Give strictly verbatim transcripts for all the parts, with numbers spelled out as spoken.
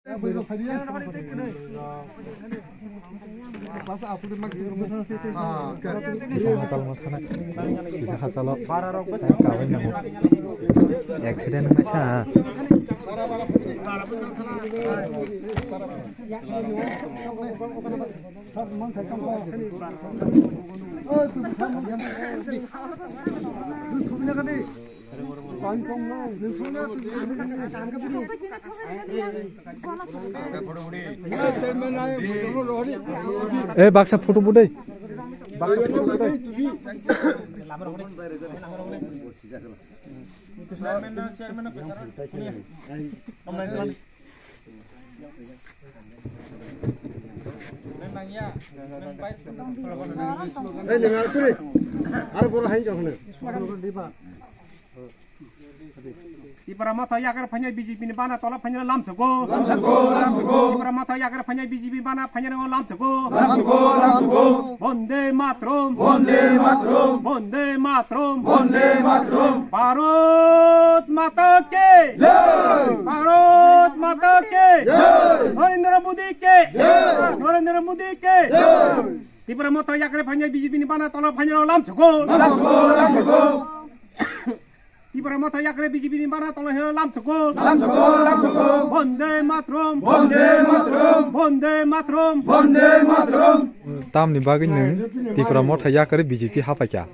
Kisa hachal ma sana, kisa hachalo. Kawi nango. Accident wngnaisa. Eh, baksa photo budai. Baksa photo budai. Ei, nang ar tuli. Ar boro hai jok hwnwi. Tipra Motha yakar phanya B J P ni bana tola phanya lam soko. Lam soko, lam soko. Tipra Motha yakar phanya B J P bana phanya lam soko. Lam soko, lam soko. Bonde Mataram. Bonde Mataram. Bonde Mataram. Bonde Mataram. Bharat Mata ki. Jai. Bharat Mata ki. Jai. Narendra Modi ki. Jai. Narendra Modi ki. Jai. Tipra Motha yakar phanya B J P ni bana tola phanya lam soko. Lam soko, lam soko. Tipra Motha yakre B J P ni bana tola hero lam soko. Lam soko, lam soko. Bonde Mataram. Bonde Mataram. Bonde Mataram. Bonde Mataram. Tamni bagwi nwng Tipra Motha yakre B J P hapaikha.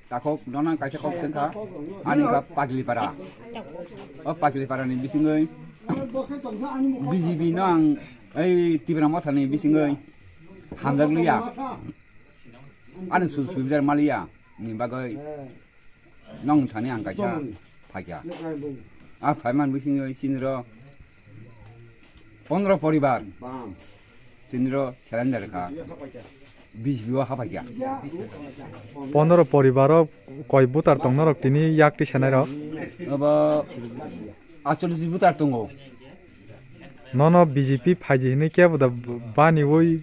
Takhok nonang kaisa kok sengkha. Ani kha Paglipara. O Paglipara ni bisingwi B J P no ang ei Tipra Motha ni bisingwi hamjak liya. Ani su subijar maliya ni bagwi. Nong thani ang kaisa phaikha. A phaiman bisingo siniro pondro poribar siniro surrender kha. B J P o haphaikha. Pondro poribaro koi voter tong norok tini yak twi sanai rok? Abo aitchollish voter tongo. Nono B J P phaidi hinwi kebo da baniwi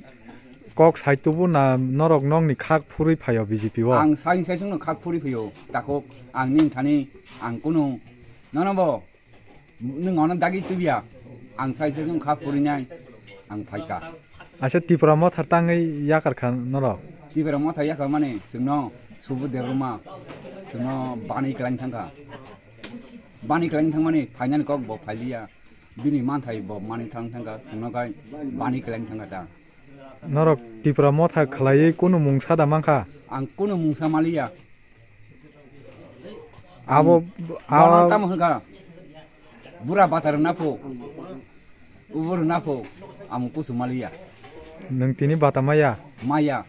kok sai tubu na norok nokni khak phurwi phaio B J P o? Ang sai sai chwngno khak phurwi phaio. Takhuk ang nini thani ang kunu nono bo nwng ono dagi tubiya. Ang sai sai chwngno khak phurwi nai ang phaikha. Asa Tipra Motha tangwi yakar kha norok? Tipra Motha yakar mani chwngno Subudh Debbarma chwngno bani kwlai thangkha. Bani kwlai thangmani phainani kok bo phailiya. Bini manthai bo mani thang thangkha, chwngno khai bani kwlai thangkha ta. Norok Tipra Motha khlaiwi kunu mungsa da mankha? Ang kunu mungsa maliya. Abo, bono abo tamo hwnkha? Bura bata rwna pho. Ubo rwna pho. Amo kusu maliya. Nwng tini bata maya? Maya.